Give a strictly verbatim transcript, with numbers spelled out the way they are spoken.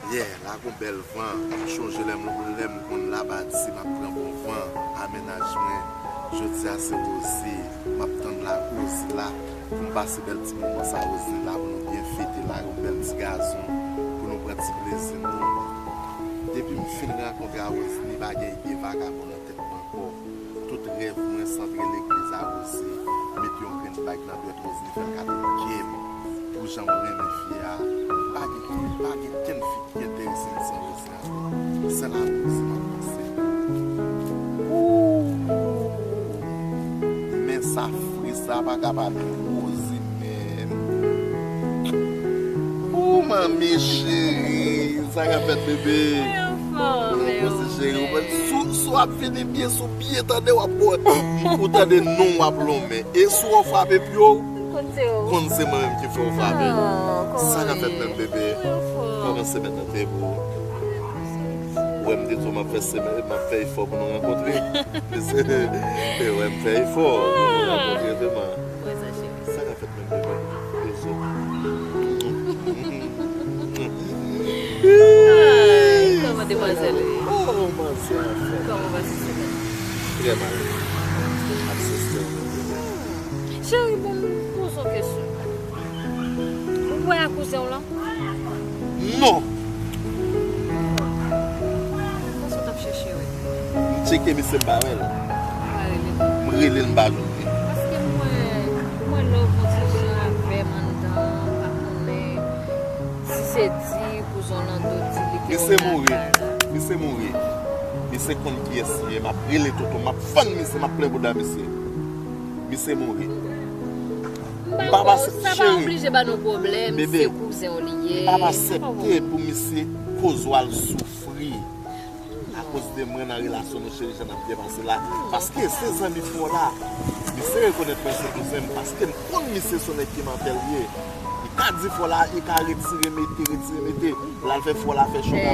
Yeah, la gon bèl van. M chonje lè m, lè m konn Labadi, m ap pran bon van. Amenaj mwen. Jodi a se Rozi. M ap tann la Rozi la pou m pase bèl ti moman sa Rozi la pou nou byen fete la, yon bèl ti gazon pou nou pran ti plezi nou. Depi m fin rankontre a Rozi, pa gen ide vakabon nan tèt mwen ankò. Tout rèv mwen santre legliz a Rozi. Mete yon grenn bag nan dwèt Rozi, li fè l gade kè m. Pou jan m renmen fi a. Pa gen, pa gen kenn fi ki enterese m san Rozi ankò. Sèl a Rozi m ap panse. Ooh. Men sa fri sa pa ka pa menm Rozi menm. Ooh, manmi cheri, sa k ap fèt bebe? Mwen anfòm, e ou menm? Sou, sou ap vini byen, sou byen tande w ap bò. Ou tande non w ap lonmen. E sou w frape pye w, konn se mwen menm ki fè w frape. Sa k ap fèt menm bebe? Mwen anfòm. Kòman semèn nan te pou ou? Ou wè m te di w m ap fè semèn, m ap fè efò pou nou rankontre. E wè m fè efò pou nou rankontre vreman. Mwen sa cheri. Sa k ap fèt menm bebe? Bezwen. Ay, kòman demwazèl ye? Oh, manzè anfòm. Kòman w pase semèn? Trè mal. Ap sestre. Cheri, bon, m poze w kesyon. Ou wè a kouzen w lan? Non. Sa w t ap chèche wè? M tcheke misye, m pa wè l. M rele l, m pa jwenn li. Paske m wè, m wè lè w fon ti jan avè m anndan, m pa konnen si se di kouzen w lan dwe di li te lakay la. Misye mouri. Misye mouri. Misye konn kiyès li ye. M ap rele tonton, m ap fann misye, m ap plen bouda misye. Misye mouri. M pa, sa pa oblije ba nou pwoblèm, se kouzen w li ye. M p ap aksepte pou misye koz w al soufri akoz de mwen nan relasyon nou cheri jan n ap byen pase la. Paske se zanmi fò la. Misye rekonèt mwen se kouzen m paske m konn misye se yon nèg ki mantè l ye. Li ka di fò la, li ka retire mete, retire mete. L al fè fò la fè cho.